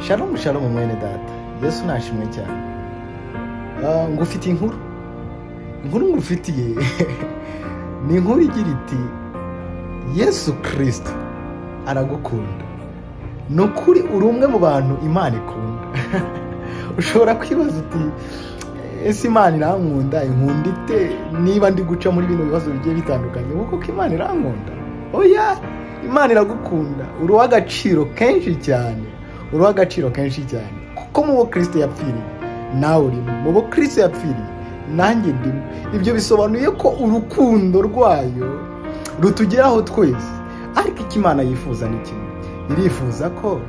Shalom shalom mwene data, Yesu nashimwe cyane. Ngufitiye inkuru. Inkuru ngufitiye ni inkuru igira iti Yesu Kristo aragukunda. Ni ukuri uri umwe mu bantu Imana ikunda. Ushobora kwibaza uti ese Imana irankunda, inkunda ite niba ndi guca muri bino bibazo bigiye bitandukanye? Kuko Imana irankunda. Oya, Imana iragukunda. Uri uw'agaciro kenshi cyane. Uri uw'agaciro kenshi cyane. Kuko mu bo Kristo yapfiriye nawe urimo, mu bo Kristo yapfiriye nanjye ndimo. Ibyo bisobanuye ko urukundo rwayo rutugeraho twese. Ariko icyo Imana yifuza ni kimwe, irifuza ko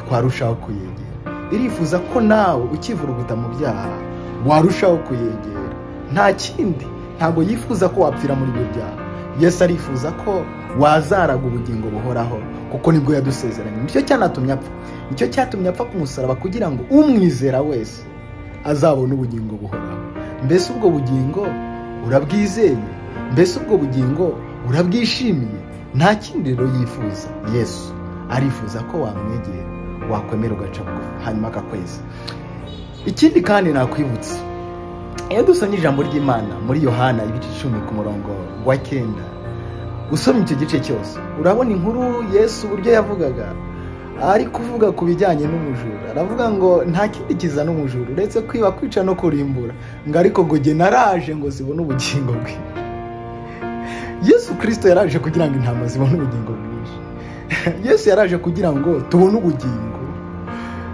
twarushaho kuyegera, irifuza ko nawe ukivuruguta mu byaha warushaho kuyegera. Nta kindi, ntabwo yifuza ko wapfira muri ibyo byaha. Yesu arifuza ko wazaraga ubugingo buhoraho, kuko nibwo yadusezeranye. Nicyo cyanatumye apfa, nicyo cyatumye apfa ku musaraba, kugira ngo umwizera wese azabone ubugingo buhoraho. Mbese ubwo bugingo urabwizeye? Mbese ubwo bugingo urabwishimiye? Nta kindi rero yifuza. Yesu arifuza ko wamwegera, wakwemera ugaca bugufi, hanyuma akakweza. Ikindi kandi nakwibutsa, iyo dusomye ijambo ry'Imana muri Yohana ibice 10 ku murongo wa 9, usomye icyo gice cyose urabona inkuru Yesu uburyo yavugaga ari kuvuga ku bijyanye n'umujura. Aravuga ngo nta kindi kizana umujura uretse kwiba, kwica no kurimbura, ngo ariko ngo jye naraje ngo zibone ubugingo bwinshi. Yesu Kristo yaraje kugira ngo intama zibone ubugingo bwinshi. Yesu yaraje kugira ngo tubone ubugingo.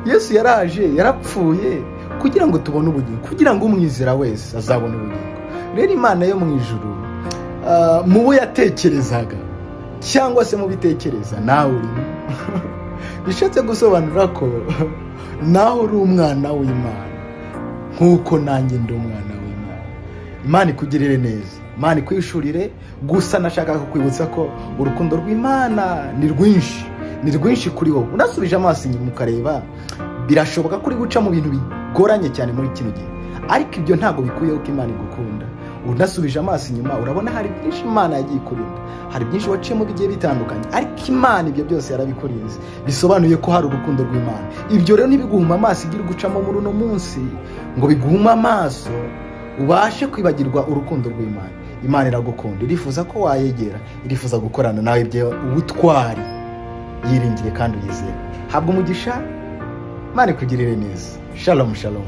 Yesu yaraje, yarapfuye kugira ngo tubone ubugingo, kugira ngo umwizera wese azabone ubugingo. Rero Imana yo mu ijuru, mu bo yatekerezaga cyangwa se mu bitekereza nawe urimo, bishatse gusobanura ko nawe uri umwana w'Imana nk'uko nanjye ndi umwana w'Imana. Imana ikugirire neza, Imana ikwishurire. Gusa nashaka kukwibutsa ko urukundo rw'Imana ni rwinshi, ni rwinshi kuri wowe. Unasubije amaso inyuma ukareba, birashoboka ko uri guca mu bintu bigoranye cyane muri kino gihe, ariko ibyo ntabwo bikuyeho ko Imana igukunda. Unasubije amaso inyuma urabona hari byinshi Imana yagiye ikurinda, hari byinshi waciyemo bigiye bitandukanye, ariko Imana ibyo byose yarabikurinze. Bisobanuye ko hari urukundo rw'Imana. Ibyo rero ntibiguhuma amaso igira gucamo muri uno munsi ngo biguhuma amaso ubashe kwibagirwa urukundo rw'Imana. Imana iragukunda, irifuza ko wayegera, irifuza gukorana nawe ibyo ubutwari. Yiringire kandi uyizere. Habwa umugisha, Imana ikugirire neza. Shalom shalom.